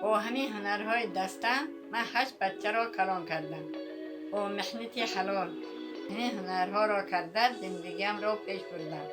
Бо ҳамин ҳунарҳои дастам ман ҳашт бачаро калон кардам. Бо меҳнати ҳалол ҳамин ҳунарҳоро карда зиндагиамро пеш бурдам.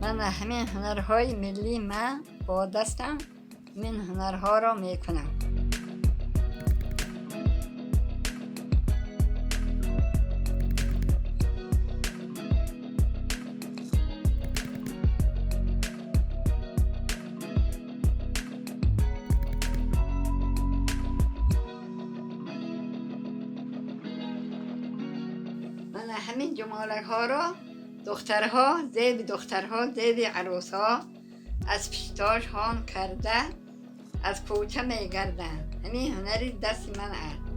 Ман ҳамин ҳунарҳои миллии ман бо дастам ҳамин ҳунарҳоро мекунам. Мана ҳамин ҷумолакҳоро духтарҳо, зеби духтарҳо, зеби арӯсҳо аз пиштошон карда аз кӯча мегарданд. Ҳамин ҳунари дасти ман аст.